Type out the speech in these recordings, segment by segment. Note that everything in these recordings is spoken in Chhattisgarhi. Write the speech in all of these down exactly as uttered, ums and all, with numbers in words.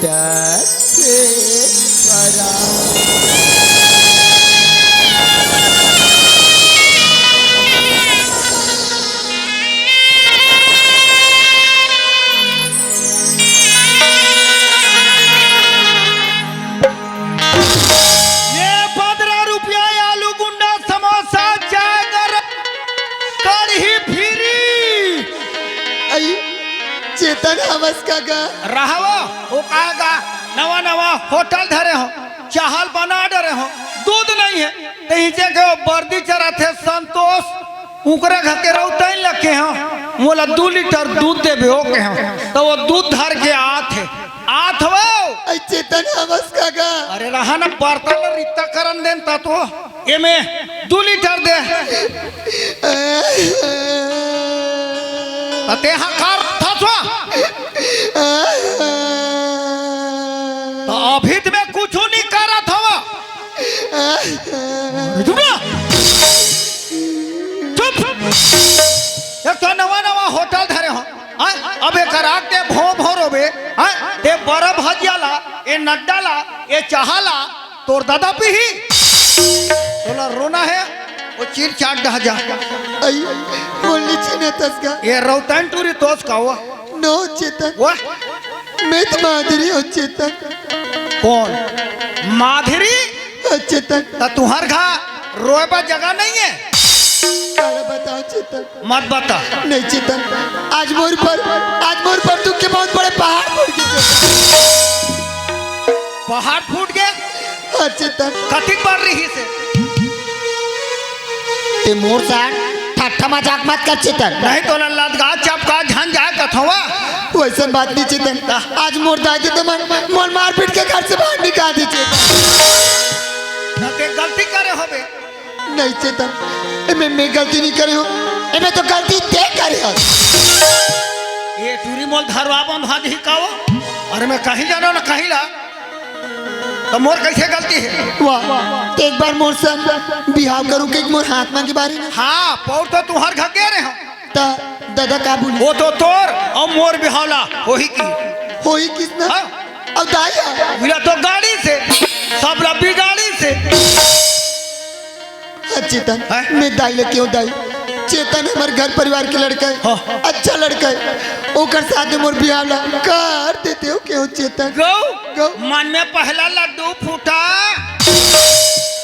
से परा। ये पंद्रह रुपया आलू गुंडा समोसा चाय गरम कढ़ी फ्री। आई चेतन हवस का गा? रहवो, वो का गा? नवा नवा होटल धरे हो, चाहल बना डरे हो, दूध नहीं है, तो इजे के वो बर्दी चराथे संतोष, उकरे घर के रौतैन लगे हो, मोला दू लीटर दूध देबे हो के हो, तो वो दूध धर के आत हे, आत हवो। आई चेतन हवस का गा? अरे रहा ना, बर्तन रित्ता करन देन ता तो। एमे दू लीटर दे। त तेहा कर थसवा। त अभी त मैं कुछु नहीं करत हवा। चुप ना। चुप। एक तो नवा नवा होटल धरे हो। हाँ? अब एक रात के भों भों रोबे। हाँ? ते बड़ा भजिया ला, ए नड्डा ला, ए चाहा ला, तोर दादा पीही। तोला रोना है, वो चीर चाट डह जा। आई, बोलनी चीने तसगा। ये रौतन टूरी तोस का हुआ? नो चेतन। वाह। मैं तो माधुरी हो चेतन। कौन? माधुरी? हो चेतन। ता तुहर घा रोए बा जगह नहीं है? काला बताओ चेतन। मत बता। नहीं चेतन, आज मोर पर, आज मोर पर दुख के बहुत बड़े पहाड़ फूट गए चेतन। पहाड़ फूट गए? हाँ चेतन। कतिक बार रही से? ते मोर साथ ठट्ठा मजाक मत कर चेतन। नहीं तो लल्लाद गा चपका झन जाए कथवा। वैसन बात नहीं चेतन। आज मोर दाई दे तो मन, मोर मारपीट के घर से बाहर निकाल दी चेतन। ना ते गलती करे होबे। नहीं चेतन, एमे मैं गलती नहीं करे हो, एमे तो गलती ते करे हो। ये टूरी मोल धरवा बंधा दी काओ, अरे मैं कहीं जानो ना कहीं ला, तो मोर कैसे गलती है? वाह, तो एक बार मोर सन बिहाव करूं के मोर हाथ मांगे बारी ना। हाँ, पौर तो तुहर घर के रहे हो। ता दादा का बोली? वो तो तोर और मोर बिहावला होही की। होही किस ना? हाँ। अब दाई आ। मिला तो गाड़ी से, सब लब्बी गाड़ी से। हाँ, चेतन, हैं? मैं दाई ले क्यों दाई? चेतन हमर घर परिवार के लड़का है, हाँ। अच्छा लड़का है, ओकर साथ मोर बिहाव ला कर देते हो क्यों चेतन? गौ, गौ। मन में पहला लड्डू फूटा।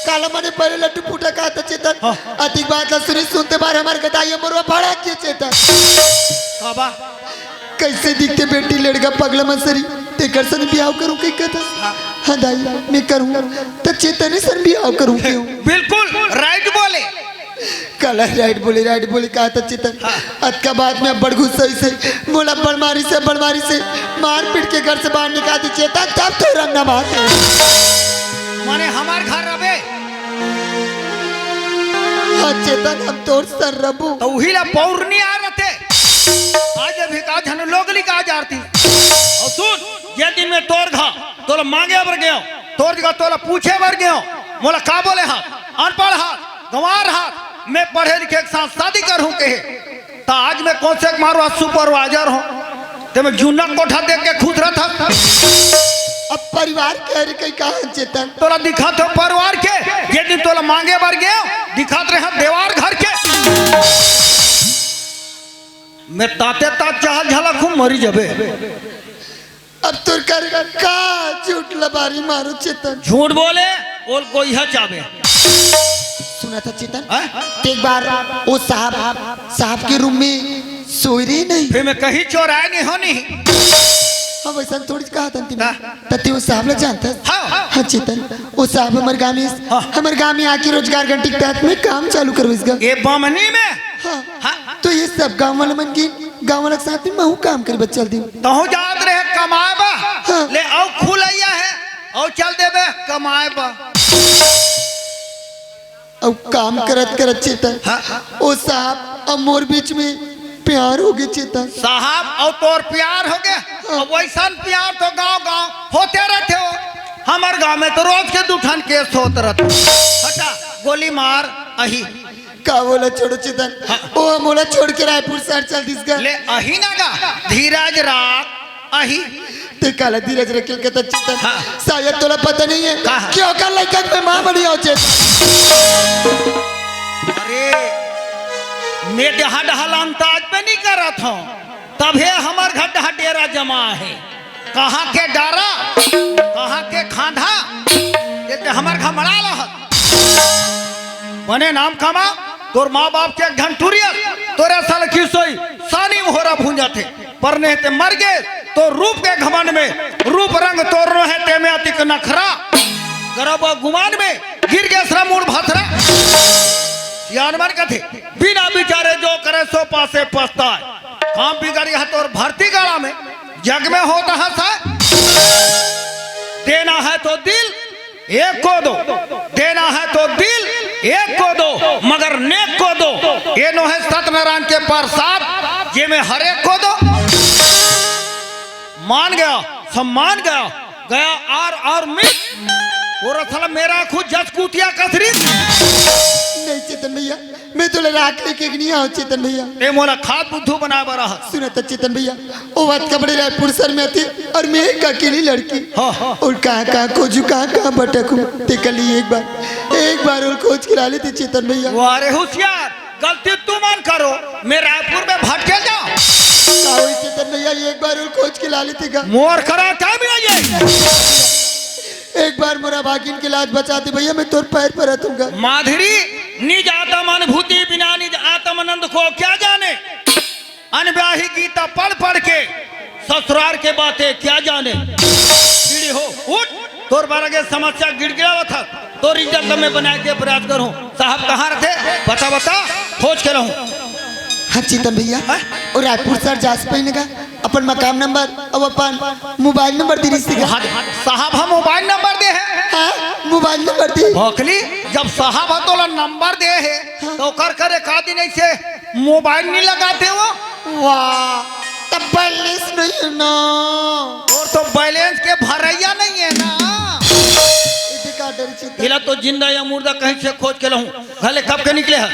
काला मने पहले लड्डू फूटा कहा था चेतन? हाँ। अतिक बात ला सुनी, सुनते बार हमारे गदाई मोरवा फड़ा के चेतन। बाबा। कैसे दिखते बेटी लड़का पगला मसरी, तेकर सन बिहाव करूं कहीं कहता। हाँ। हाँ दाई, मैं करूं, तो चेतन सन बिहाव करूं क्यों? बिल्कुल राइट बोले। काला राइट बोले, राइट बोले कहा था चेतन। हाँ। अतका बाद में बड़ गुस्सा से, मोला बड़मारी से, बड़मारी से मारपीट के घर से बाहर निकाल दी चेतन, तब तो रंग ना बात। माने हमार घर रबे। हाँ चेतन, हम तोर सर रबू। तो उही ला पौर नहीं आ रहते। आज अभी का झन लोग लिखा जाती। और सुन, ये दिन में तोर घा, तोला मांगे बर गयो, तोर जगह तोला पूछे बर गयो, मोला का बोले हाथ, अनपढ़ हाथ, गंवार हाथ, मैं पढ़े लिखे के साथ शादी करूं कहे, त आज मैं कौन से मारवा सुपरवाइजर हो, ते मैं जूना कोठा देख के खुश रहता। अब परिवार के हर कई कहा चेतन। तोला दिखा तो परिवार के, ये दिन तोला मांगे बर गयो, दिखात रहे देवार घर के। मैं ताते तात चाल झलक हूँ, मरी जबे। अब तोर कर का झूठ लबारी मारो चेतन। झूठ बोले, बोल कोई है चाबे। सुना था चेतन? हैं? ते एक बार वो साहब, साहब के रूम में सोई रही नहीं। फिर मैं कहीं चोराए नहीं होनी। हाँ, वैसा थोड़ी कहा था अंतिम में। हाँ। तते वो साहब ला जानता। हाँ। हाँ चेतन, वो साहब हमर गाँव में, हाँ। हमर गाँव में आके रोजगार गारंटी के तहत में काम चालू करवाइस गा। ये बामनी में? हाँ। हाँ। तो ये सब गाँव वाला मन की, गाँव वाला के साथ में महू काम करे बच्चा दिन। तहु जात रहे कमाए बा, हाँ। ले आओ खुलैया है, और चल देबे कमाए बा। अब काम करत करत चेतन, हाँ। ओ साहब, अब मोर बीच में प्यार हो गए चेतन। साहब, और तोर प्यार हो गए? हाँ। अब वैसन प्यार तो गांव गांव होते रहते हो। हमार गांव में तो रोज के दू ठन केस होत रहते। हटा, गोली मार, अही। का बोला छोड़ो चेतन? हाँ। ओ मोला छोड़ के रायपुर शहर चल दिस गा। ले अही ना गा, धीरज राख, अही। ते काला धीरज रखेल के त चेतन। हाँ। शायद तोला पता नहीं है का? कि ओकर लइका के मैं माँ बनी हो चेतन। अरे, मैं डहा डहा ला अंदाज पे नहीं करत हूँ, तभे हमर घर डहा डेरा जमा है। कहाँ के डारा, कहाँ के खांधा, ये ते हमर घर मड़ा लहत। बने नाम कमा, तोर माँ बाप के एक झन टुरियस, तोरे सल की सोई, सानी में होरा भूंजत हे। पर नेह ते मर गे, तो रूप के घमंड में, रूप रंग तोर नोहे ते में अतिक नखरा। गर्व गुमान में, गिर गे श्रम मूड़ भथरा। सियान मन कथे, बिना विचारे जो करे सो पासे पछताए। काम बिगड़ गया तोर भर्ती गाड़ा में, जग में होता है सा। देना है तो दिल, एक को दो, देना है तो दिल एक को दो, मगर नेक को दो। ये नोहे सत्यनारायण के प्रसाद, जे में हर एक को दो। मान गया, सम्मान गया, गया आर आर मिट। और साला मेरा खुद जस कुतिया कसरी। नहीं चेतन भैया, मैं तोला राख लेके नहीं आऊँ चेतन भैया। ते मोला खाद बुद्धू बनाए बर आहस। सुना त चेतन भैया, ओ बात कपड़े रायपुर सर में आती और मैं एक अकेली लड़की। हाँ, हाँ। और कहाँ कहाँ खोजू, कहाँ कहाँ भटकू, ते कली एक बार, एक बार और खोज के ला लेती चेतन भैया। वाह रे होशियार, गलती तू मन करो, मैं रायपुर में भटके जाओ। का होई चेतन भैया, एक बार और खोज के ला लेती का? मोर करा टाइम नहीं है। एक बार मोरा भागिन के लाज बचा दे भैया, मैं तोर पैर पर रथूंगा। माधुरी, निज आत्म अनुभूति बिना निज आत्म आनंद को क्या जाने। अनब्याही गीता पढ़ पढ़ के ससुराल के बातें क्या जाने। सीढ़ी हो, उठ, तोर बारे के समस्या गिड़गिड़ावत ह, तोर इज्जत में बनाए के प्रयास करूं। साहब कहाँ रहते? बता, बता, खोज के रहूं। हाँ चेतन भैया, हैं? और रायपुर सर जास पहिने का अपन मकान नंबर, अब अपन मोबाइल नंबर दे रही थी। हाँ, साहब हम मोबाइल नंबर दे हैं। हाँ, मोबाइल नंबर दे। भोकली, जब साहब ह तोला नंबर दे है, हाँ। तो ओकर करे का दिन ऐसे मोबाइल नहीं लगाते हो? वाह, तब बैलेंस नहीं है ना। और तो बैलेंस के भरैया नहीं है ना। इधर का डर चिंता। इला तो जिंदा या मुर्दा कहीं से खोज के लाऊं। भले कब के निकले है?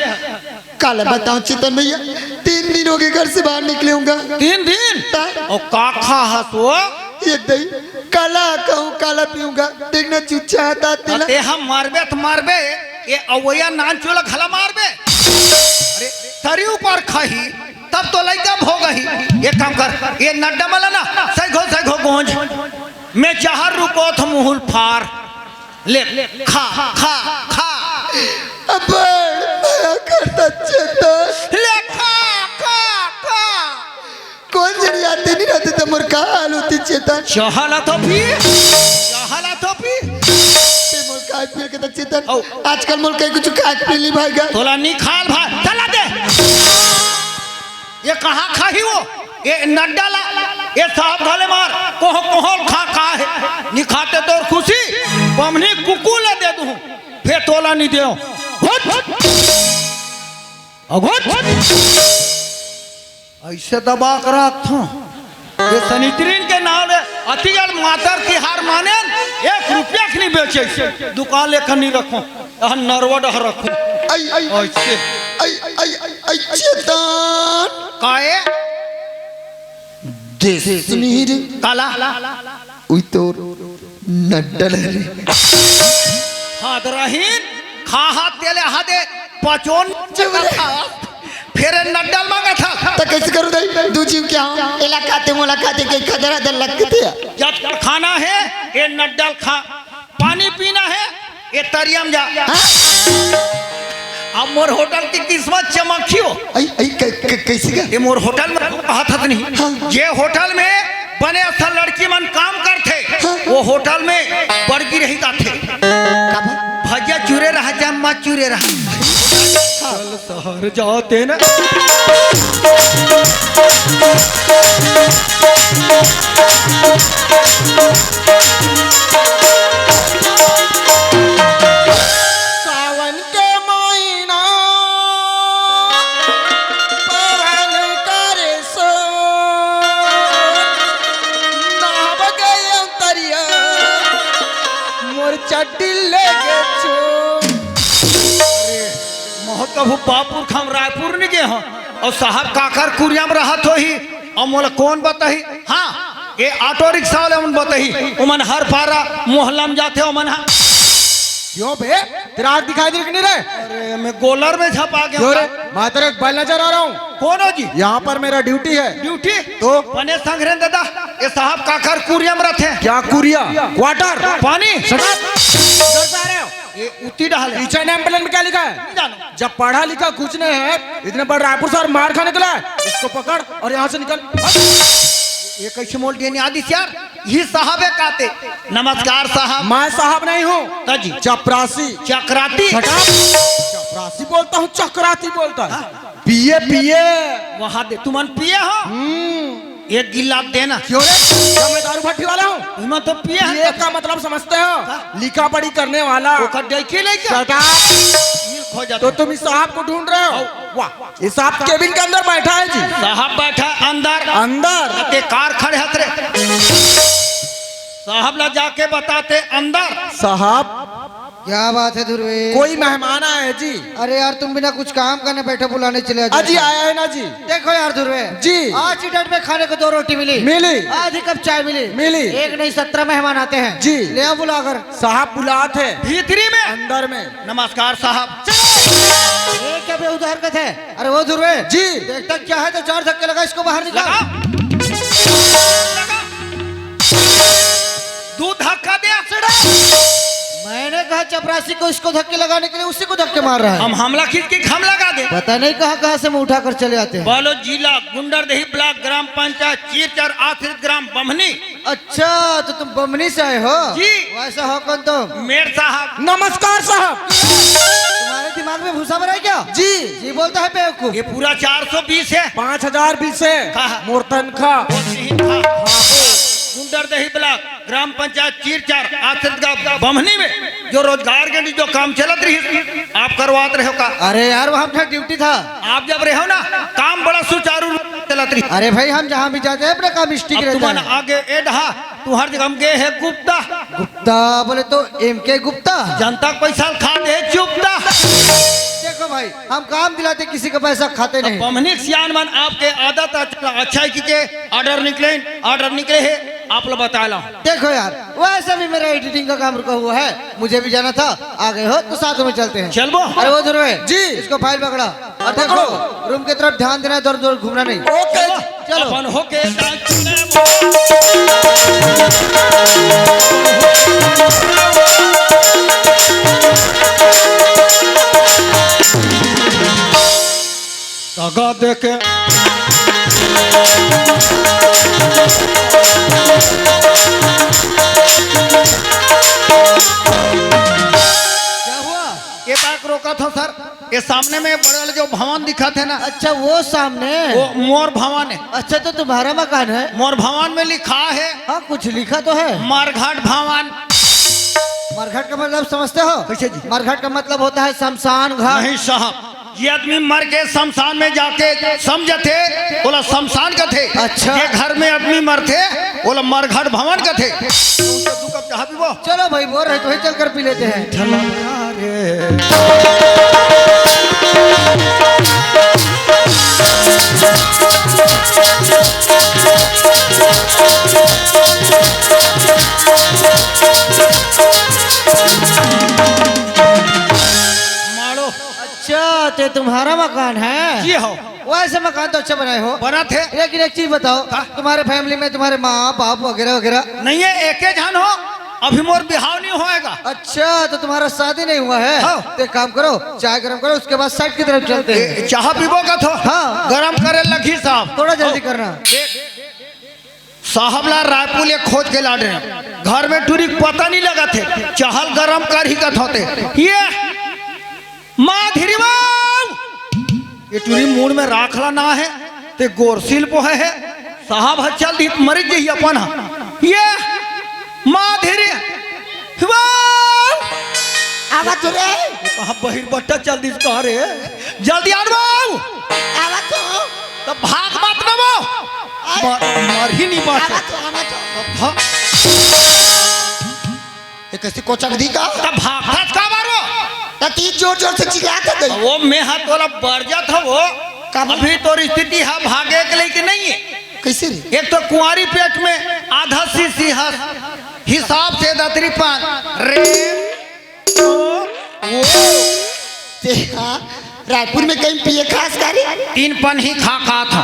काला बताऊं चेतन भैया, तीन दिन हो गए घर से बाहर निकले हूँगा। तीन दिन? ता? और का खा हस वो? ये दही, काला कहूँ, काला पीऊंगा। देखना चुच्चा आता तेला। अते हम मारबे त मारबे, ये अवैया नान चोला घला मारबे। अरे, तरी ऊपर खाही, तब तो लइका भोगही। एक काम कर, ये नड्डा मला ना, सैघो सैघो गोंज। मैं जहर रुको थ मुहुल फार। ले, खा, खा, खा। अब्बड़, मया करता चेतन। ले, खा, खा, खा। कौन जनी आते नहीं रहते तो मोर का हाल होती चेतन? चहला तो पी, चहला तो पी। ते मोर का पी के तो चेतन। औ। आजकल मोर कहीं कुछ खा पी ली भाई गा। तोला नहीं खाल भाई, चला दे। ये कहाँ खाही वो? ये नड्डा ला, ये साहब घले मार, कोह कोहल खा का है? नहीं खाते तो खुशी, बमनी कुकू ले दे दूँ, फिर तोला नहीं दे। घुट। और घुट। ऐसे दबा कर रखता हूँ। ये सनित्रिन के नाम ले अतिगढ़ मातर की हार माने एक रुपया के नहीं बेचे, दुकान लेकर नहीं रखो। यहाँ नरवा डहर रखो। आई, आई, ऐसे। आई, आई, आई, आई, चेतन। काए? देसनीर। काला। उई तोर नड्डल हरे। हादराहीन, खा हाथ तेले हादे, पचोन चुप रे। खा। फेर नड्डल मांगा था। त कैसे करूँ दाई? दू जीव क्या हो? एला खाते मोला खाते के खदरा दल लगते थे। जब खाना है, ये नड्डल खा। पानी पीना है, ये तरिया में जा। हाँ? अब मोर होटल की किस्मत चमकी हो। आई, आई, कै-, कै-, कैसे का? ये मोर होटल में हाथ हाथ नहीं। हाँ। ये होटल में बने असल लड़की मन काम करथे। हाँ। वो होटल में बड़की रही जाथे। का बा? भजिया चूरे रहा, जम्मा चूरे रहा। हाँ। शहर जाते ना। सावन के महीना पवन करे सो नहाब गए अंतरिया मोर चड्डी ले गे चो। मोहत कभू बापुर खाम रायपुर नहीं गे हो। अउ साहब काकर कुरिया में रहत होही, अउ मोला कोन बताही? हाँ, ये ऑटो रिक्शा वाले मन बताही, ओमन हर पारा मोहल्ला में जाथे, ओमन हा। क्यों बे, तेरा आँख दिखाई दे कि नहीं रे? अरे, मैं गोलर में झपा गया। क्यों रे? मैं तेरे एक बाल नजर आ रहा हूँ। कौन हो जी? यहाँ पर मेरा ड्यूटी है। ड्यूटी? तो? बने संग रे दादा, ये साहब काखर कुरिया में रहते हैं। क्या कुरिया? क्वार्टर? पानी? Shut up. डरता रहे हो? ये उती डाल है। पीछे नेम प्लेट में क्या लिखा है? नहीं जानो। जब पढ़ा लिखा कुछ नहीं है, इतने बड़ रायपुर से और मार खाने के लिए, इसको पकड़ और यहाँ से निकल। ये कैसे मोल देने आदि यार? ये साहब है कहते। नमस्कार साहब। मैं साहब नहीं हूँ। तो जी। चपरासी। चक्राती। Shut up. चपरासी बोलता हूँ, चक्राती बोलता है। हाँ। पिए, पिए। वहाँ दे, तुमन पिए हो? हम्म। एक गिलास देना। क्यों रे? क्या मैं दारू भट्टी वाला हूँ? मैं तो पिए है। पिए का मतलब समझते हो? हाँ। लिखा पढ़ी करने वाला। ओकर डैकी लेके। Shut up. मिल खो जाता। तो तुम इस साहब को ढूंढ रहे हो? हाँ। वाह, इस साहब केबिन के अंदर बैठा है जी। साहब बैठा अंदर। अंदर? ते कार खड़े हथ रे। साहब ला जाके बताते अंदर। साहब। क्या बात है ध्रुवे? कोई मेहमान आए हैं जी। अरे यार, तुम बिना कुछ काम करने बैठे बुलाने चले आ अजी जाते हो। आया है ना जी। देखो यार ध्रुवे। जी। आज की डेट में खाने को दो रोटी मिली। मिली। आधी कप चाय मिली। मिली। एक नहीं, सत्रह मेहमान आते हैं। जी। ले आओ बुला कर। साहब बुलात है। भीतरी में। अंदर में। नमस्कार साहब। ये क्या बेहुदा हरकत है? अरे वो ध्रुवे। जी। देखता क्या है तो चार धक्के लगा, इसको बाहर निकाल। लगा। लगा। दो धक्का दे। मैंने कहा चपरासी को, इसको धक्के लगाने के लिए उसी को धक्के मार रहा है। हम हमला खींच के हम लगा दे। पता नहीं कहाँ कहाँ से मुंह उठाकर चले आते हैं। बालोद जिला, गुंडरदेही ब्लॉक, ग्राम पंचायत चीरचर, आश्रित ग्राम बम्हनी। अच्छा, तो तुम बम्हनी से आए हो? जी। वैसे हो कौन तुम? मेर साहब। नमस्कार साहब। तुम्हारे दिमाग में भूसा भरा है क्या? जी। जी बोलता है बेवकूफ। ये पूरा चार सौ बीस है। पाँच हजार बीस है। कहा? मोर तनखा। वो नहीं था। गुंडरदेही ब्लॉक, ग्राम पंचायत चीरचर, आश्रित गांव बम्हनी में जो रोजगार के लिए जो काम चलत रही, आप करवात रहे हो का? अरे यार, वहाँ अपना ड्यूटी था। आप जब रहे हो ना, काम बड़ा सुचारू रूप से चलत रही। अरे भाई, हम जहाँ भी जाते हैं, अपना काम स्टिक अब रहता तुमन है। आगे एडहा, तू हर जगह हम गए है गुप्ता। गुप्ता बोले तो एम के गुप्ता। जनता के पैसा खा दे चुपता। देखो भाई, हम काम दिलाते, किसी का पैसा खाते नहीं। बम्हनी सियान मन आपके आदत अच्छा, अच्छा है कि के ऑर्डर निकले, ऑर्डर निकले है, आप लोग बता लो। देखो यार, वैसे भी मेरा एडिटिंग का काम रुका हुआ है, मुझे भी जाना था, आ गए हो तो साथ में चलते हैं। चलबो। अरे वो ध्रुवे जी। इसको फाइल पकड़ा और पकड़ो। देखो, रूम की तरफ ध्यान देना है, इधर उधर घूमना नहीं। ओके। चलो। अपन होके दगा देके। क्या हुआ? ये बात रोका था सर, ये सामने में बड़े वाले जो भवन दिखा थे ना। अच्छा, वो सामने। वो मोर भवन है। अच्छा, तो तुम्हारा मकान है? मोर भवन में लिखा है। हाँ, कुछ लिखा तो है। मरघट भवन। मरघट का मतलब समझते हो? कैसे जी? मरघट का मतलब होता है शमशान घाट। नहीं साहब, ये आदमी मर के शमशान में जाके समझते, बोला शमशान कथे। अच्छा। ये घर में आदमी मरते, बोला मरघट भवन कथे। तो उनसे दू कप चाह पीबो। चलो भाई, बोल रहे तो वही चलकर पी लेते हैं। मारो। अच्छा, ते तुम्हारा मकान है? जी हो। वैसे मकान तो अच्छा बनाए हो। बना थे। लेकिन एक चीज बताओ, हाँ। तुम्हारे फैमिली में तुम्हारे माँ, बाप वगैरह वगैरह? नहीं है, एक ही जन हो, अभी मोर बिहाव नहीं होएगा। अच्छा, तो तुम्हारा शादी नहीं हुआ है? हाँ। तो एक काम करो, चाय गरम करो, उसके बाद साइड की तरफ चलते हैं। ए, चाह पीबो का थो? हाँ। गरम करे लगी साहब। थोड़ा जल्दी ओ, करना। ए, साहब ला रायपुर ले खोज के लाने हे। घर में टूरी के पता नहीं लगा थे। चाह ल गरम कर ही कथोते। ये माधुरी बाबू, ये टूरी मूड़ में राखला ना है, ते गोरसिल पोहे है। साहब ह चल दी, मर गई अपन ह। ये माधुरी बाबू। आवा तो रे। कहाँ बहिर बट्टा चल दी कहाँ रे? जल्दी आन बाबू। आवा तो। तब भाग मत ना वो। अरे। मर, मर ही नहीं बात। आवा तो, आवा तो। तब भाग। ये कैसी कोचक दी का? तब भाग, भाग का मारो? त तीन जोर जोर से चिल्ला के दे। वो मैं हाथ वाला बढ़ जाता वो। का बोल? अभी तो स्थिति है भागे के लिए कि नहीं है? कइसे रे? एक तो कुंवारी पेट में आधा सीसी हस, हिसाब से दतरी पान रे। ओ, ओ। ते हा रायपुर में कहीं पिए खास का रे? तीन पन ही खा खा था।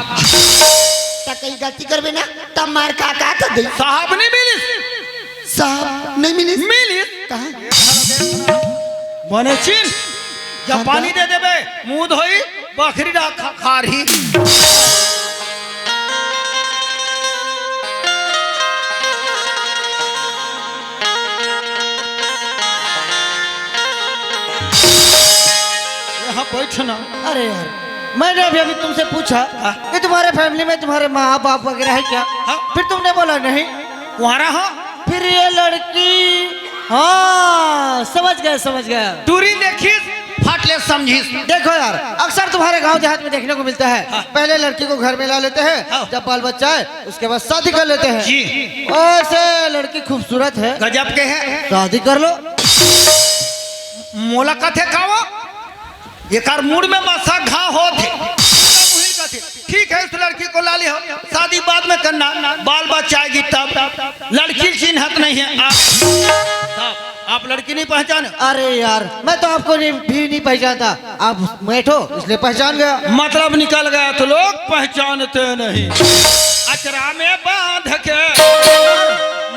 त कहीं गलती करबे ना, तब मार खा खा था दे। साहब नहीं मिलिस। साहब नहीं मिलिस। मिलिस। कहाँ? मने चिन, जब हाँ, पानी का? दे देबे, मुंह धोई, बखरी डाल खा, खा रही। यहाँ बैठ ना। अरे यार, मैंने अभी अभी तुमसे पूछा हाँ। कि तुम्हारे फैमिली में तुम्हारे माँ बाप वगैरह है क्या? हाँ। फिर तुमने बोला नहीं। कुंवारा हो? फिर ये लड़की, हाँ, समझ गया, समझ गया। टूरी देखिस, फाटले समझिस। देखो यार, अक्सर तुम्हारे गांव देहात में देखने को मिलता है, हाँ। पहले लड़की को घर में ला लेते हैं, हाँ। जब बाल बच्चा है, उसके बाद शादी कर लेते हैं। जी। ऐसे लड़की खूबसूरत है, गजब के है। शादी कर लो। मोला कथे का वो? एकर मूड में मसा घा होत हे। ठीक है, उस लड़की को ला लियो, शादी बाद में करना, बाल बच्चा आएगी तब। लड़की चिन्हत नहीं है आप। साहब, आप लड़की नहीं पहचाने? अरे यार, मैं तो आपको नहीं, भी नहीं पहचानता। आप बैठो, इसलिए पहचान गया। मतलब निकल गया तो लोग पहचानते नहीं। अचरा में बांध के,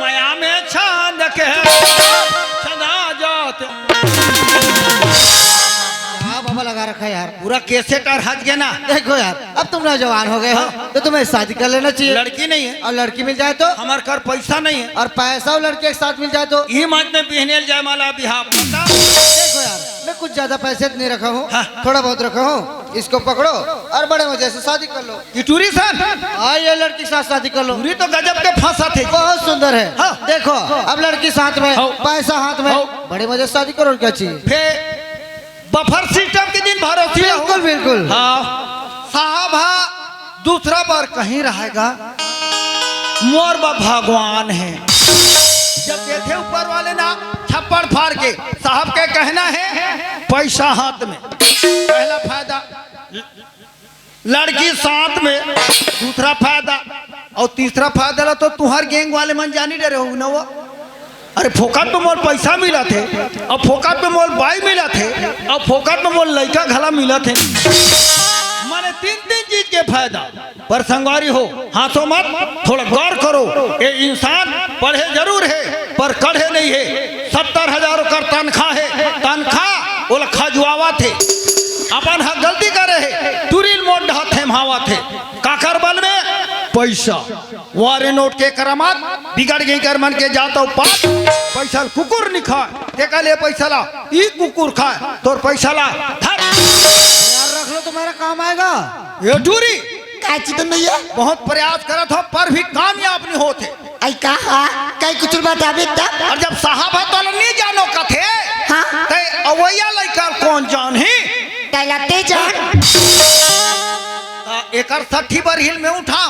मया में छांद के, छना जात। हाँ बाबा, लगा रखा है यार। पूरा कैसेट और हट गया ना। देखो यार, अब तुम नौजवान हो गए हो, हाँ। तो तुम्हें शादी कर लेना चाहिए। लड़की नहीं है। और लड़की मिल जाए तो? हमारे घर पैसा नहीं है। और पैसा और लड़की एक साथ मिल जाए तो? ये मत में बिहनेल जयमाला बिहाव। देखो यार, मैं कुछ ज्यादा पैसे तो नहीं रखा हूँ, हाँ। थोड़ा बहुत रखा हूँ, इसको पकड़ो और बड़े मजे से शादी कर लो। ये टूरी सन? हाँ, ये लड़की के साथ शादी कर लो। टूरी तो गजब के फंसा थे। बहुत सुंदर है। हाँ। देखो, अब लड़की साथ में, हाँ। पैसा हाथ में, हाँ। बड़े मजे से शादी करो, और क्या चाहिए? फे बफर सिस्टम के दिन भरोसी रहू। बिल्कुल, बिल्कुल। हाँ। साहब हा दूसरा बार कहीं रहेगा, मोर बा भगवान है। जब देखे ऊपर वाले ना छप्पड़ फाड़ के, साहब के कहना है पैसा हाथ में, पहला फायदा। लड़की साथ में, दूसरा फायदा। और तीसरा फायदा ला तो तुहार गैंग वाले मन जानी डरे हो ना वो। अरे फोकट में मोर पैसा मिला थे, और फोकट में मोर बाई मिला थे, और फोकट में मोर लड़का घला मिला थे। माने तीन तीन चीज के फायदा। पर संगवारी हो, हाथों मत, थोड़ा गौर करो। ये इंसान पढ़े जरूर है, पर कढ़े नहीं है। सत्तर हजार ओकर तनखा है, तनखा ओला खजुआवत हे। अपन ह गलती करे हे, टुरिल मोर डहा थेम्हावत हे। काकर बल में? पैसा। वारे नोट के करामात, बिगड़ गई कर मन के जात अउ पात। पैसा ल कुकुर नि खाय, तेकर ले पैसा ला ई कुकुर खाय, तोर पैसा ला धर। यार रख लो, तुम्हारा काम आएगा। ये टूरी। का चितन भैया? बहुत प्रयास करत हो, पर भी कामयाब नि होत हे। आई का हा? कई कुछ बताबे तब? और जब साहब ह तोला नी जानो कथे, हाँ। ते अवैया लइका कोन जानही? तैला ते जान। त एकर सट्ठी बरहिल में उठा।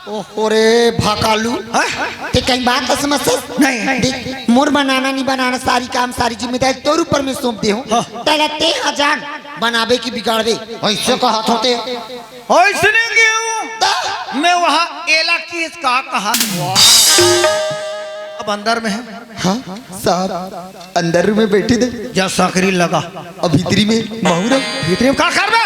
ओहो रे भकालू। हैं? ते कई बात तो समझ से? नहीं। देख, मोर बनाना नी बनाना, सारी काम, सारी जिम्मेदारी तोर ऊपर में सौंप दे हूँ। हाँ। तैला ते हा जान, बनाबे की बिगाड़बे। ऐसे कहत होते। अइसने गेहूं। त? मैं वहां एला किस का कहा? अब अंदर में है। हाँ, साहब, अंदर में बैठी दे। जा साकरी लगा। अब भीतरी में माहूर है। भीतरी में का करबे?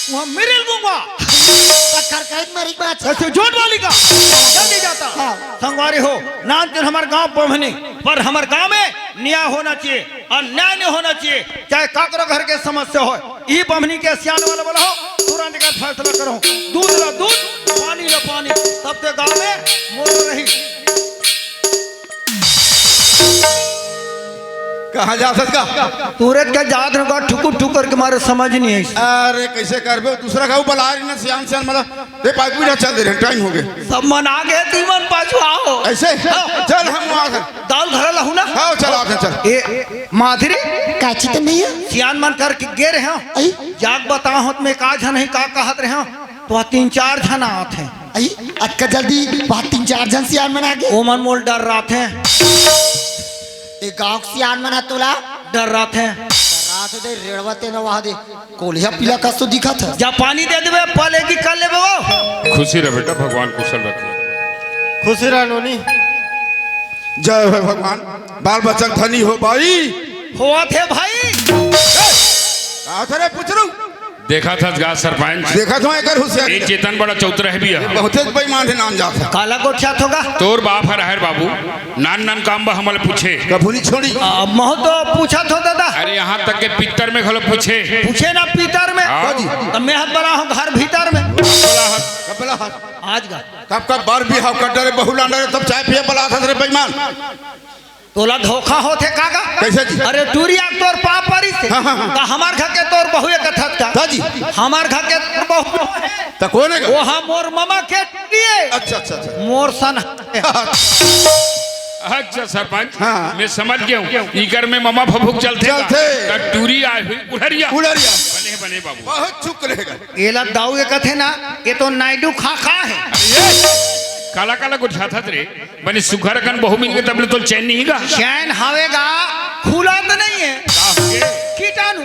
वहां मिरिल दूंगा। पत्थर कहीं मरी बात। ऐसे जोट वाली का। जल्दी जाता। हाँ। संगवारी हो, नान चुन हमारे गांव बम्हनी, पर हमारे गांव में न्याय होना चाहिए और न्याय नहीं होना चाहिए, चाहे काकरो घर के समस्या हो। ई बम्हनी के सियान वाला बोला हो, तुरंत एकर फैसला करो। दूध ला दूध, पानी ला पानी, तब ते गाँव में मोर रही। कहाँ जा सकता? तुरंत के जात न का ठुकुर ठुकुर के मारे समझ नहीं है। अरे कैसे करबे? दूसरा का ऊपर आ रही ना सियान सियान मतलब, ए पाइप भी ना चल दे रहे, टाइम हो गए। सब मन आ गए, तुम मन पाछू आओ। ऐसे? हाँ। चल हम वहाँ से। दाल घरा लाहू ना? हाँ, चल आते चल। ए, माधुरी? काची तो नहीं है? सियान मन करके गे रहे हो? आई? जाग बताओ, तो मैं का झन ही का कहत रहे हो? तो वहाँ तीन चार झन आत हैं। आई? अतका जल्दी वहाँ तीन चार झन सियान मन आ गए? ओ मन मोल डर रहा थे। ए गाँव के सियान मन आ तोला? डर रहा थे। तो दे रेड़वा ते नवा दे, कोलिया पीला कस तो दिखत हे। जा पानी दे देबे, पले की कर लेबे वो। खुशी रह बेटा, भगवान कुशल रखे। खुशी रह नोनी। जय हो भगवान, बाल बच्चा धनी हो भाई। होवत हे भाई। का होत हे रे पुचरू? देखा था गा सरपंच। देखा था एकर होशियारी। ए चेतन बड़ा चौतरा हे भैया। बहुते बेईमान हे नाम जात हे। काला गोठियात होगा। तोर बाप हर हर बाबू। नान नान काम बा हमल पूछे। कभू नहीं छोड़ी। आ, महू तो पूछत हो दादा। अरे यहाँ तक के पितर में घलो पूछे। पूछे ना पितर में। हाँ। तो मैं हत बड़ा हूँ घर भीतर में। कब बला हत? आज का। कब कब बर बिहाव कर डरे, बहू लान डरे, तब चाय पिए बला हत रे बेईमान। तोला धोखा होथे का गा? कैसे जी? अरे टूरी आग तोर पाप परिस हे। हाँ, हाँ, हाँ। त हमार घर के तोर बहू एक कथत का? का जी? हमार घर के तोर बहू। त कोन हे गा? वो हा मोर ममा के टूरी हे। अच्छा, अच्छा, अच्छा। मोर सन। अच्छा सरपंच, हाँ। मैं समझ गया हूँ। इकर में ममा फफूक चलथे का? चलथे। त टूरी आए हुई उड़रिया। उड़रिया। बने, बने बाबू। बहुत चुक रहेगा। एला दाऊ ये कथे ना, ये तो नायडू खा खा हे। अरे ये काला काला गोठियात हस रे। बने सुघर अकन बहू मिल गे तब ले तो चैन नहीं गा। चैन हवे गा, खुलत नहीं हे। का होगे? कीटाणु।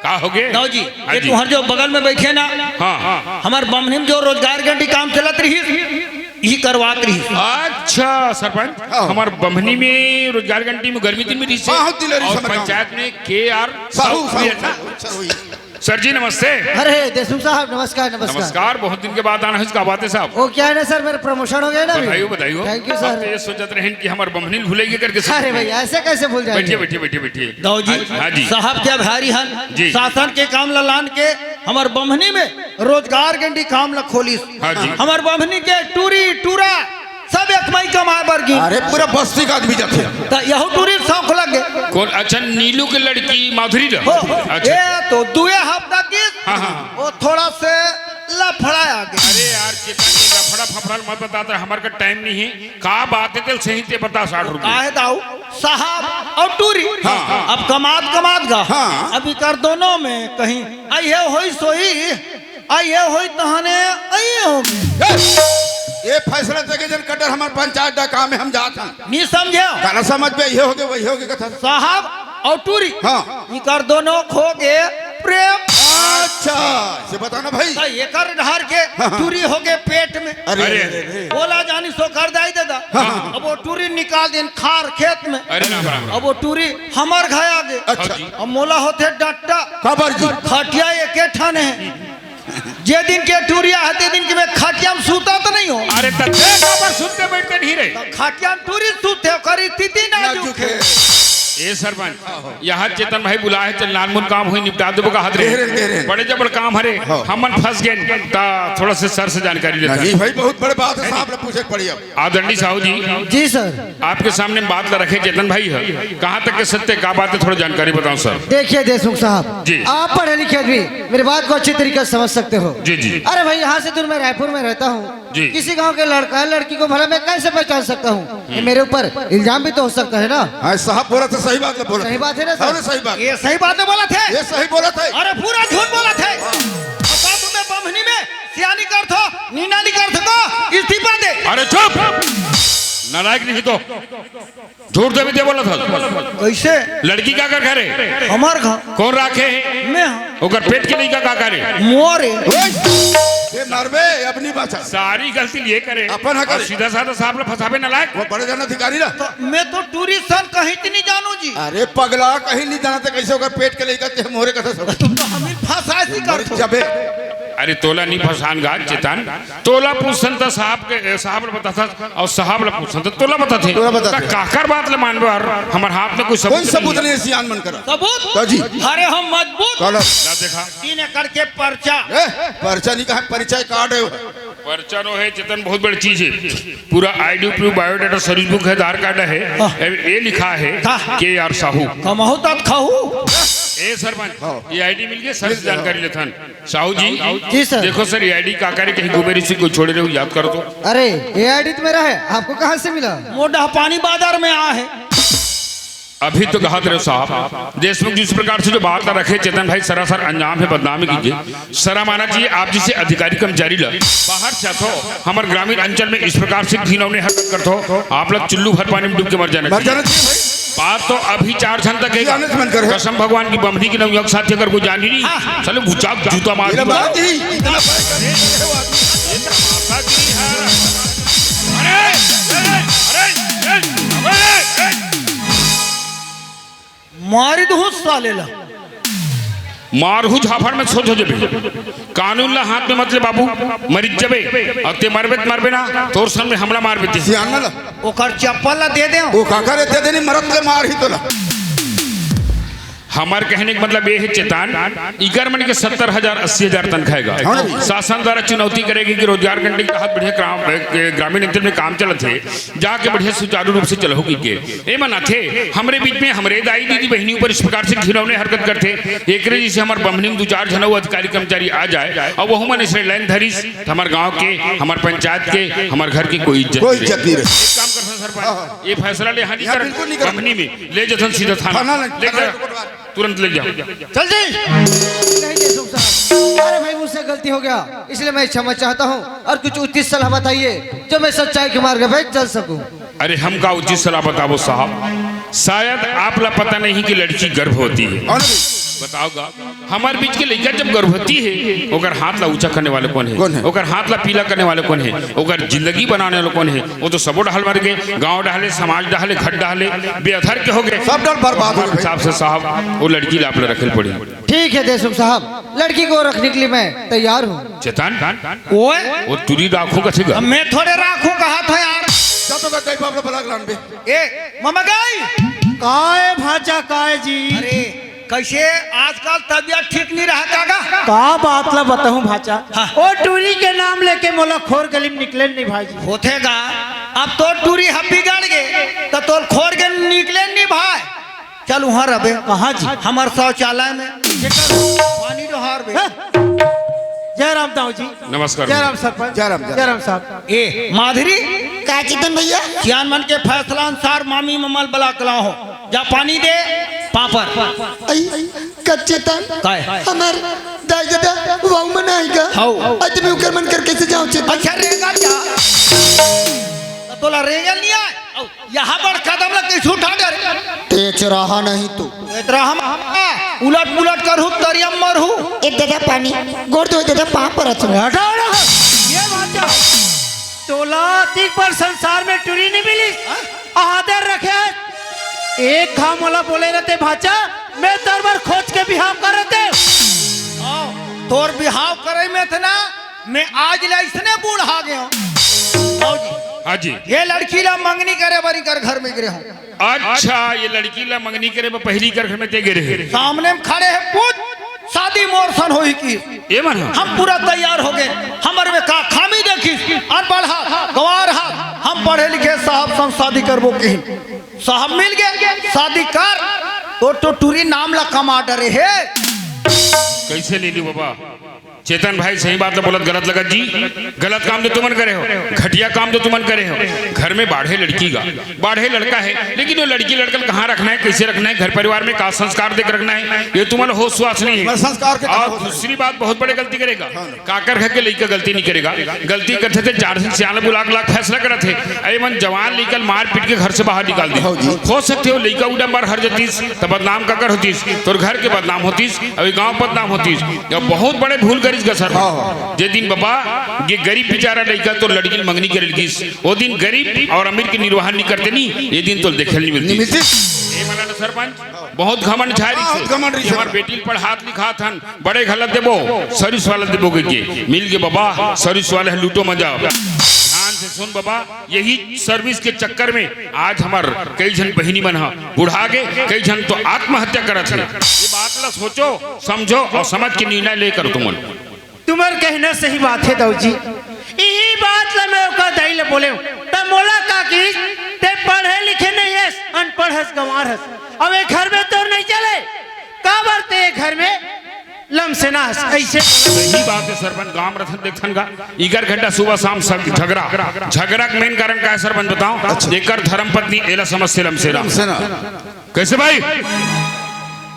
का होगे? दाऊ जी, हाँ ये जी। तुम्हार जो बगल में बैठे ना, हाँ। हमार बम्हनी में जो रोजगार गारंटी काम चलत रहिस, ई करवात रहिस। अच्छा सरपंच, हाँ। हमार बम्हनी में रोजगार गारंटी में गर्मी दिन में रहिस हे। बहुत दिन रहिस और हे, समझ पंचायत में के आर साहू, साहू, साहू, साहू, साहू। सर जी नमस्ते। अरे देशमुख साहब नमस्कार, नमस्कार। नमस्कार, बहुत दिन के बाद आना हे, का बात हे साहब? वो क्या है ना सर, मेरा प्रमोशन हो गया ना अभी। बताइए, बताइए। Thank you sir. हम तो ये सोचत रहेन कि हमार बम्हनी भूलेगी करके। अरे भैया ऐसे कैसे भूल जाएंगे? बैठिए, बैठिए, बैठिए, बैठिए। दाऊ जी, हाँ, हाँ जी। साहब के आभारी हन, जी। शासन के काम ला लान के हमार बम्हनी में रोजगार गारंटी काम ला खोलिस। हाँ जी। हमार बम्हनी के टूरी टूरा सब एक मई कमाए बर गिन। अरे पूरा बस्ती का आदमी जाथे। त यहू टूरी शौक लग गे। कौन? अच्छा, नीलू के लड़की माधुरी ला? हो, हो। अच्छा। ये तो दुए हफ्ता की हाँ, हाँ। वो थोड़ा से लफड़ा आ गया। अरे यार, कितना ये लफड़ा फफड़ा मत बताता, हमारे का टाइम नहीं है। का बात है, तेल सही से बता, साठ रुपये। काहे दाऊ? साहब और टूरी। हाँ, हाँ। अब कमात कमात गा। हाँ। अब इकर दोनों में कहीं आई है होई सोई। आ ये होई तहने, आ ये होगे। ए, ये फैसला देके जन कटर हमार पंचायत डा काम में हम जात हन। नी समझे? काला समझ पे ये होगे, वही होगे कथा। साहब और टूरी। हाँ। इकर दोनों खो गे प्रेम। अच्छा, से बताना भाई। तो एकर ढार के हाँ, हाँ। टूरी होगे पेट में। अरे, अरे, अरे, अरे। बोला जानी सो कर दाई दादा। हाँ, हाँ। अब वो टूरी निकाल देन खार खेत में। अरे राम, राम, राम। अब वो टूरी हमार घर आ गे। अच्छा। अब मोला होथे डट्टा। काबर जी? खटिया एके ठन हे। जे दिन के टूरिया हे, ते दिन के मैं खटिया में सूता तो नहीं हो। अरे, त ते काबर सुनते बैठते नहीं रहे? त खटिया में टूरी सूते हो, करी स्थिति नाजुक नाजुक हे। हे। ए सरपंच, यहाँ चेतन भाई बुलाए हे, चल नानमुन काम होई, निपटा देबो का हाथ रे। दे रहे, दे रहे। बड़े जबर काम हरे, हाँ। हमन फंस गए, त थोड़ा से सर से जानकारी लेता नहीं है। भाई, बहुत बड़े बात है, साहब ने पूछे के पड़ी अब। आदरणीय साहू जी, जी सर। आपके सामने बात ला रखे चेतन भाई है, कहाँ तक के सत्य, का बात है, थोड़ा जानकारी बताओ सर। देखिए देशमुख साहब, जी। आप पढ़े लिखे आदमी, मेरी बात को अच्छी तरीके से समझ सकते हो। जी, जी। अरे भाई, यहाँ से दूर मैं रायपुर में रहता हूँ, जी। किसी गांव के लड़का लड़की को भला मैं कैसे पहचान सकता हूँ? ये मेरे ऊपर इल्जाम भी तो हो सकता है ना। हाँ, साहब बोला तो सही बात है, बोला। सही बात है ना सर? अरे सही बात। ये सही बात है बोला थे। ये सही बोला थे। अरे पूरा झूठ बोला थे। बता तुम्हें बम्हनी में सियानी कर थो, नीना नहीं कर थको, इस्तीफा दे। अरे चुप, नालायक नहीं तो। झूठ देवी दे बोला था। कैसे? लड़की का कर घरे? हमार घर। कौन राखे है? मैं हाँ। ओकर पेट के लइका का करे? मोरे। ओए, ये मरबे, अपनी बाचा। सारी गलती लिए करे। अपन हा और करे। सीधा साधा साहब ला फंसाबे नालायक। वो बड़े जन अधिकारी ला। तो मैं तो टूरी सन कहीं त नहीं जानू जी। अरे पगला, कहीं नहीं जाना तो कैसे ओकर पेट के लइका ते मोरे कथा सब। तुम तो हमें फंसाए सी कर मर दो। जबे। अरे तोला नहीं फंसान गा चेतन। तोला पूछन त साहब के, साहब ला बताथस, और साहब ला पूछन त तोला बताथे। तोला बताथे। त काकर बात ला मानबे? और हमर हाथ में कोई सबूत कोई सबूत नहीं है। नहीं है, सियान मन करा। सबूत? तो जी। अरे हम मजबूत। काला। ला देखा। तीन एकड़ के पर्चा। ए, पर्चा नहीं कहा, परिचय कार्ड है। पर्चा नो है चेतन, बहुत बड़ी चीज है। पूरा ID proof, biodata, service book है, आधार कार्ड है। हाँ। ए, ये लिखा है हाँ। के आर साहू। कमाहू तात खाहू। ए सरपंच, हाँ। ये आईडी मिल गई, सर से जानकारी लेथन। साहू जी, जी सर। देखो सर, ये आईडी का करे, कहीं गुबेरी से कोई छोड़े रहे, याद करो तो। अरे, ये आईडी तो मेरा है, आपको कहाँ से मिला? मोटा पानी बाजार में आ है। अभी तो कहा रहे साहब, देशमुख जिस प्रकार से जो बात रखे, चेतन भाई सरासर अंजाम है बदनामी की। सर माना जी, आप जैसे अधिकारी कर्मचारी ला बाहर से आथो, हमारे ग्रामीण अंचल में इस प्रकार से घिनौने हरकत करथो, आप लोग चुल्लू भर पानी में डूब के मर जाना मर चाहिए। जाना चाहिए भाई। बात तो अभी चार झन तक हे। जाने से मन करे। कसम भगवान की, बमनी के नौजवान साथी अगर कोई जानी नहीं, हाँ। साले बुचाक जूता मार ये दूंगा। बात ही, इतना पैसा दे रहे हो आदमी। अरे, अरे, अरे, अरे, अरे, अरे। मारी दूँ साले ला। मारहूँ झापड़ में सोच हो जबे। कानून ला हाथ में मत ले बाबू, मरित जबे। अउ ते मरबे त मरबे ना, तोर सन में हमला मार बेटे। सियाना ला। ओकर चप्पल ला दे दे। ओ काकर दे देनी, मरत ले मार ही तोला। हमार कहने के मतलब ये है चेतन, इकर मन के सत्तर हजार, अस्सी हजार तनख्वाह हे गा। हाँ ना भैया। शासन द्वारा चुनौती करेगी कि रोजगार गारंटी के तहत बढ़िया काम, ग्रामीण अंचल में काम चलत हे, जाके बढ़िया सुचारू रूप से चलहू कहिके। एमन आथे, हमरे बीच में हमरे दाई दीदी बहिनी ऊपर इस प्रकार से घिनौने हरकत करथे। एकरे जइसे हमर बम्हनी में दू चार झन अउ अधिकारी कर्मचारी आ जाए अउ वहू मन अइसने लाइन धरिस, त हमर गांव के, हमर पंचायत के, हमर घर के कोई इज्जत कोई नहीं रहे। इज्जत नहीं रहे। एक काम करथन सरपंच, हाँ, हाँ। ये फैसला ले, हाँ, नहीं यहाँ कर, बिल्कुल नहीं कर। बम्हनी में ले जथन सीधा थाना। थाना ले, ले जा, थाना ले। तुरंत ले जाओ। चल जी। नहीं देशमुख साहब, अरे भाई, मुझसे गलती हो गया, इसलिए मैं क्षमा चाहता हूँ और कुछ उचित सलाह बताइए जो मैं सच्चाई के मार्ग पे चल सकूँ। अरे हम का उचित सलाह बताबो साहब, शायद आप ला पता नहीं कि लड़की गर्भवती है। अरे बताओ गा, हमर बीच के लइका जब गर्भवती है, ओकर हाथ ला ऊंचा करने वाले कौन है? कौन है? ओकर हाथ ला पीला करने वाले कौन है? ओकर जिंदगी बनाने वाले कौन है? वो तो सबो डहल मर गए, गांव डहले, समाज डहले, घर डहले, बेअधर के हो गए। सब डहल बर्बाद हो गए। हिसाब से साहब, वो लड़की ला आप ला रखे ल पड़ी। ठीक है देशमुख साहब, लड़की को रखने के लिए मैं तैयार हूँ। चेतन, ओए? वो टुरी राखो का ठीक है? मैं थोड़े राखो कहा था यार। जब तो गई बाप ला बलाक लान बे। ए, ममा गई। काय भाचा काय जी? अरे, कैसे आजकल तबियत ठीक नहीं रहा का गा? का बात ला बताऊं भाचा? हाँ। ओ टूरी के नाम लेके मोला खोर गली में निकले नहीं भाई जी। होथे गा, अब तो टूरी ह बिगड़ गे, त तोल खोर के निकले नहीं भाई। चल वहाँ रबे। कहाँ जी? हमर शौचालय में। पानी डोहार बे। हाँ। जय राम दाऊ जी। नमस्कार। जय राम सरपंच। जय राम, जय जय राम। राम साहब। ए, माधुरी। का चेतन भैया? सियान मन के फैसला अनुसार मामी ममल बला कला हो। जा पानी दे, पापड़। आई, का चेतन? काय? हमर दाई ददा, वाऊ मन आएगा। हाउ। आज मैं उकर मन कर कैसे जाऊँ चेतन? अच्छा, रेंगा क्या? तो तोला रेंगल नहीं आए? यहाँ पर कदम लग के उठा दे रे। तेज रहा नहीं तू। तेज रहा हम, उलट पुलट करू, तरियम मरू। ए दादा पानी, गोड़ धोए दादा, पाँव परत हूँ। हटा, हटा। ये बात क्या? तोला तीक पर संसार में टुरी नहीं मिली। हाँ? आदर रखे। एक घाव मोला बोले रहते भाचा, मैं दरबार खोज के बिहाव कर रहते। आओ, तोर बिहाव करे में थे ना, मैं आज ले इसने बूढ़ा गया हूँ। आओ जी। हाँ जी। ये लड़की ला मंगनी करे बरी कर घर में गिरे हूँ। अच्छा, ये लड़की ला मंगनी करे बर पहिली कर घर में ते गिरे हे। सामने में खड़े हैं पूछ, शादी मोर सन होही कि? ये मन ह? हम पूरा तैयार हो गए। हमर में का खामी देखिस? अनपढ़ हा, गवार हा, हम पढ़े लिखे साहब सन शादी करबो की। साहब मिल गए, शादी कर। तो टुटुरी नाम ला कमा डरे हे। कैसे ले ली बाबा? चेतन भाई, सही बात तो बोलत, गलत लगत जी, गलत काम तो तुमन करे हो, घटिया काम तो तुमन करे हो। घर में बाढ़े लड़की गा, बाढ़े लड़का है, लेकिन वो लड़की लड़कन कहाँ रखना है, कैसे रखना है, घर परिवार में का संस्कार देकर रखना है, ये तुमन होश स्वास नहीं है। मैं संस्कार के और कहाँ होश है? दूसरी बात, बहुत बड़े गलती करेगा, काकर घर के लइका गलती नहीं करेगा, गलती करते थे चार दिन सियाल बुला के लाख फैसला करत है। अरे मन जवान लइका ल मार पीट के घर से बाहर निकाल दी। हो सकते हो लइका उड़ा मार हर जतीस, तो बदनाम काकर होतीस, तोर घर के बदनाम होतीस, अभी गांव बदनाम होतीस। ये बहुत बड़े भूल करिस गा सरपंच। हाँ, हाँ। जे दिन बाबा, ये गरीब बेचारा लइका तोर लड़की ल मंगनी करे लगिस, वो दिन गरीब और अमीर के निर्वाह नहीं करते नहीं, ये दिन तो देखे नहीं मिलती। नहीं मिलती। ये वाला ना सरपंच, बहुत घमंड झारी बहुत से। घमंड रही ये हमार सरपंच। बेटी ल पढ़ात लिखात हन, बड़े घला देबो, सर्विस वाला देबो के, के। मिल के बाबा, सर्विस वाले ह लूटो मजा। ध्यान से सुन बाबा, यही सर्विस के चक्कर में आज हमार कई झन बहिनी मन ह बुढ़ा गे, कई झन तो आत्महत्या करत हे। ये बात ला सोचो, समझो और समझ के निर्णय लेकर तुमन। तुम्हर कहना सही बात है दाऊ जी। यही बात ला मैं ओकर दाई ला बोले हूँ। त मोला का किस, ते पढ़े लिखे नहीं हस, अनपढ़ हस, गंवार हस। अब ये घर में तोर नहीं चले, काबर ते घर में लमसेना हस, ऐसे। सही बात है सरपंच, गांव रथन देखथन गा, इगर घंटा सुबह शाम सब झगड़ा, झगड़ा के मेन कारण का है सरपंच बताओ? अच्छा। एकर धर्म पत्नी एला समझ से लमसेना। लमसेना। कैसे भाई?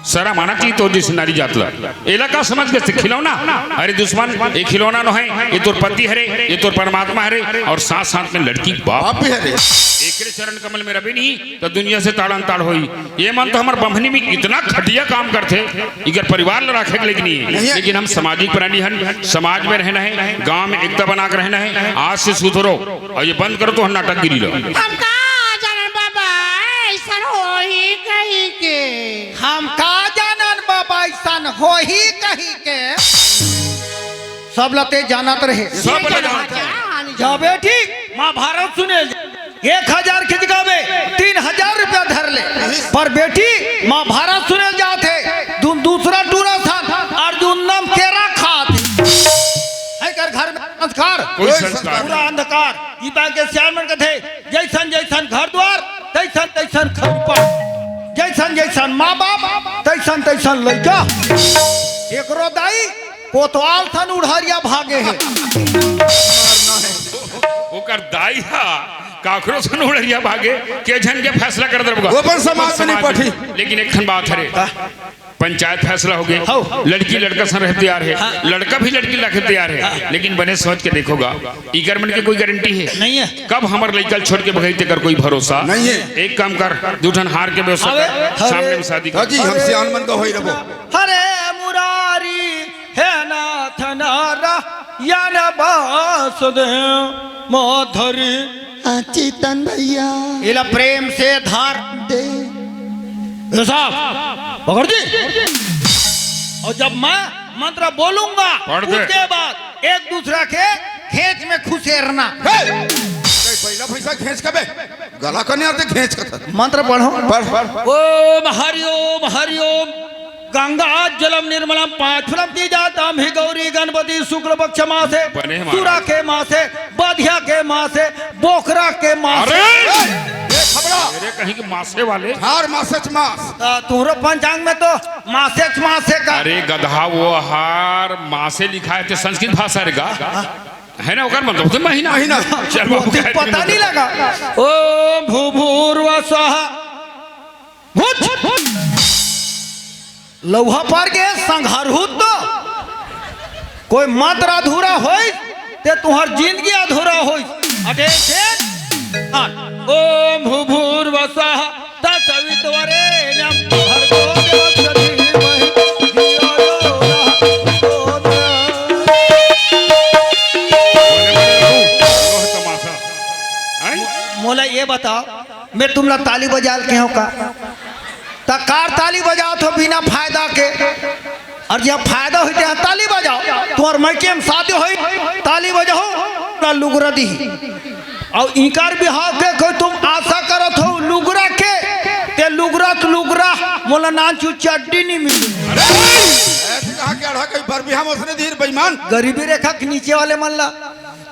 शरम आना चाहिए तोर जइसे नारी जात ला। एला का समझ के खिलौना? अरे दुश्मन, ये खिलौना नो है, ये तोर पति हरे, ये तोर परमात्मा हरे, और साथ साथ में लड़की के बाप। बाप भी हरे। एकरे चरण कमल में रबे नहीं तो दुनिया से ताड़न ताड़ होई। ये मन तो हमर बम्हनी में इतना घटिया काम करथे, इकर परिवार ला राखे के लेके नहीं है। नहीं है। लेकिन हम सामाजिक प्राणी हन, समाज में रहना है, गांव में एकता बना के रहना है। आज से सुधरो और ये बंद करो तो हम नाटकगिरी लो। हम का जानन बाबा, ऐसन होही कही के। हम का जानन बाबा, ऐसन होही कही के। सब लते जानत रहे। सब लते जानत रहे। जा बेटी, महाभारत सुने, एक हजार खिंच गावे, तीन हजार रुपया धर ले। पर बेटी, महाभारत सुने जात हे, तुम दूसरा टूरा सन, अर्जुन नाम केरा खात। है कर घर में संस्कार? कोई संस्कार पूरा नहीं। अंधकार। ई बात के सियान मन कथे, जैसन जैसन घर द्वार, तैसन तैसन खौपा। जैसन जैसन माँ बाप, तैसन तैसन लइका। एकरो दाई कोतवाल थन उड़हरिया भागे हे। ओकर दाई हा काखरो सन उड़हरिया भागे, के झन के फैसला कर दरबगा। वो अपन समाज में नहीं पठी। लेकिन एक ठन बात हरे, पंचायत फैसला हो गए, हाँ। लड़की लड़का सन रहे तैयार है, हाँ। लड़का भी लड़की रखे तैयार है, हाँ। लेकिन बने सोच के देखोगा, इकर मन के कोई गारंटी है? नहीं है। कब हमर लइका छोड़ के भगई तेकर कोई भरोसा नहीं है। एक काम कर, दू ठन हार के व्यवस्था अबे, कर, सामने अबे। में शादी कर। हाँ जी, हम सियान मन का होई रबो। हरे मुरारी हे नाथ नारायण वासुदेव माधुरी। हाँ, चेतन भैया। एला प्रेम से धार। दे। ए साहब, पकड़ दी। और जब मैं मंत्र बोलूंगा, पढ़ दे। उसके बाद एक दूसरा के घेंच में खुसेरना। हे! नहीं, पहला पैसा घेंच कबे? गला कने आते घेंच कत। मंत्र पढ़ो। पढ़, पढ़। ओम हरि ओम हरि ओम। गंगा जलम निर्मलम पांच फलम दी जाता ही गौरी गणपति शुक्ल पक्ष मासे, बने हमारा। सूरा के मासे, बधिया के मासे, बोकरा के मासे। अरे! ए, खबड़ा। अरे कहीं के मासे वाले। हार मासे च मास। आ, तुहरो पंचांग में तो मासे च मासे का। अरे गधा, वो हार मासे लिखा है, तो संस्कृत भाषा रे गा। है ना, ओकर मतलब तो महीना। महीना। चल बाबू, मुझे पता नहीं लगा। ओम भू भूर्व स्वः। भूत। लौहा पार के संघारहू तो कोई मंत्र अधूरा होई, ते तुहर जिंदगी अधूरा होई। अटे से ओम भू भूर्व स्वः तत्सवितुर्वरेण्यं भर्गो देवस्य धीमहि धियो यो नः प्रचोदयात्। मोला ये बताओ, मैं तुमला ताली बजाल के हूँ का? त कार ताली बजात हो बिना फायदा के? और जब फायदा होई ते ताली बजाओ, तुम्हार मइके में शादी होई, ताली बजाओ, ना लुगरा दी। और इनकार बिहाव के कोई तुम आशा करत हो लुगरा के, ते लुगरा तो लुगरा, मोला नानचु चड्डी नहीं मिली। अरे, ऐसे कहा क्या रहा, कहीं बर बिहाव उसने धीर बेईमान। गरीबी रेखा के नीचे वाले मन ला।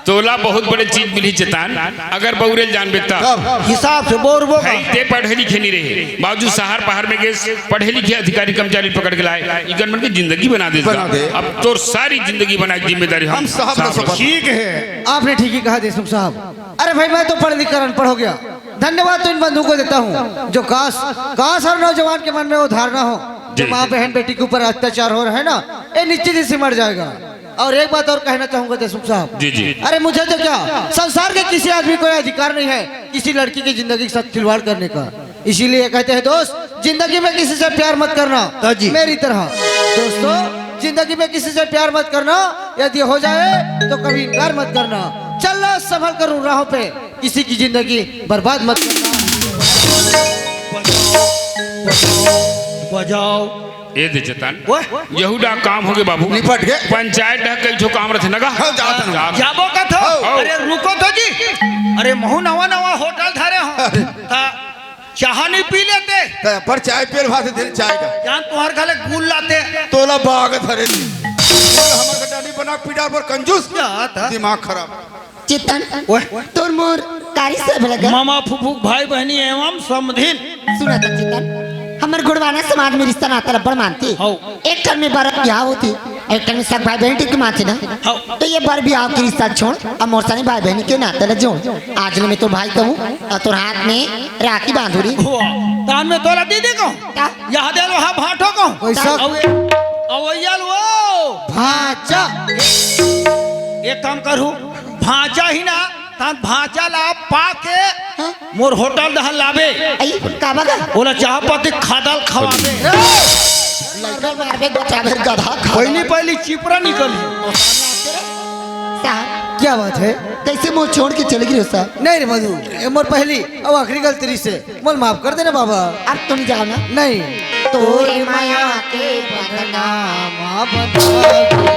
तोला बहुत बड़े चीज मिली चेतन, अगर बउरे ल जानबे त। कब? हिसाब से बउरबो का। भाई, ते पढ़े लिखे नहीं रहे, बावजूद शहर पहाड़ में गेस, पढ़े लिखे अधिकारी कर्मचारी पकड़ के लाए, इकन मन के जिंदगी बना दे। बना दे। अब तोर सारी जिंदगी बनाए की जिम्मेदारी हम हम साहब का साहब सफल। ठीक है, आपने ठीक ही कहा देशमुख साहब। अरे भाई, मैं तो पढ़ लिख कर अनपढ़ हो गया। धन्यवाद तो इन बंधुओं को देता हूँ जो काश, काश हर नौजवान के मन में वो धारणा हो जो जी। माँ बहन बेटी के ऊपर अत्याचार हो रहा है ना, ये निश्चित ही सिमट जाएगा। और एक बात और कहना चाहूंगा देशमुख साहब। जी, जी। अरे मुझे तो क्या, संसार के किसी आदमी को यह अधिकार नहीं है किसी लड़की की जिंदगी के साथ खिलवाड़ करने का। इसीलिए कहते हैं दोस्त, जिंदगी में किसी से प्यार मत करना। हाँ जी। मेरी तरह। दोस्तों, जिंदगी में किसी से प्यार मत करना, यदि हो जाए तो कभी इनकार मत करना। चलना संभल कर उन राहों पे, किसी की जिंदगी बर्बाद मत करना। बजाओ, बजाओ। ए दे चेतन। ओए। यहू डा काम होगे बाबू। निपट गे। पंचायत डा कई ठो काम रथे न गा। हाँ, जात हन। जात। जाबो का थो? हाँ। अरे रुको तो जी। अरे महू नवा नवा होटल धरे हो। अरे। ता चाह नहीं पी लेते। ता पर चाय पियल भात दिन चाय का। जान तुम्हार घले गुल लाते। तोला बाग धरे। हमर का डाली बना पीडा पर कंजूस। जात। दिमाग खराब। चेतन, ओए। तोर मोर कारी से भलगा। मामा फुफू भाई बहनी एवं समधिन। सुना त चेतन, हमर गोड़वाना समाज में रिश्ता नाता ल बड़ मानथे। हौ। एक ठन में बर बिहाव होथे, एक ठन में सग भाई बहन के मानथे ना। हौ। तो ये बर बिहाव के रिश्ता छोड़, अब मोर सने भाई बहन के नाता ल जोड़। आज ले मैं तोर भाई कहूँ, और तोर हाथ में राखी बांधू री। हुआ, तान में तोला दीदी कहूँ। का? यहाँ दे लो, हाँ भाटो कहूँ। पैसा अउ अवैया लो। भांचा। एक काम करू, भांचा ही ना, तान भांचा ला पा के मोर होटल डहर लाबे। आई, काबा का? ओला चाह पत्ती खादल खवाबे। लड़का मारबे, बचाबे, गधा खा। पहली पहली चिपरा निकली। साहब, क्या बात है? कैसे मोर छोड़ के चले गए साहब? नहीं रे मधु, ये मोर पहली अउ आखिरी गलती रहिसे, मोला माफ कर देना बाबा। अब तुम जाओ ना। नहीं। तोरे माया के बदनाम बता।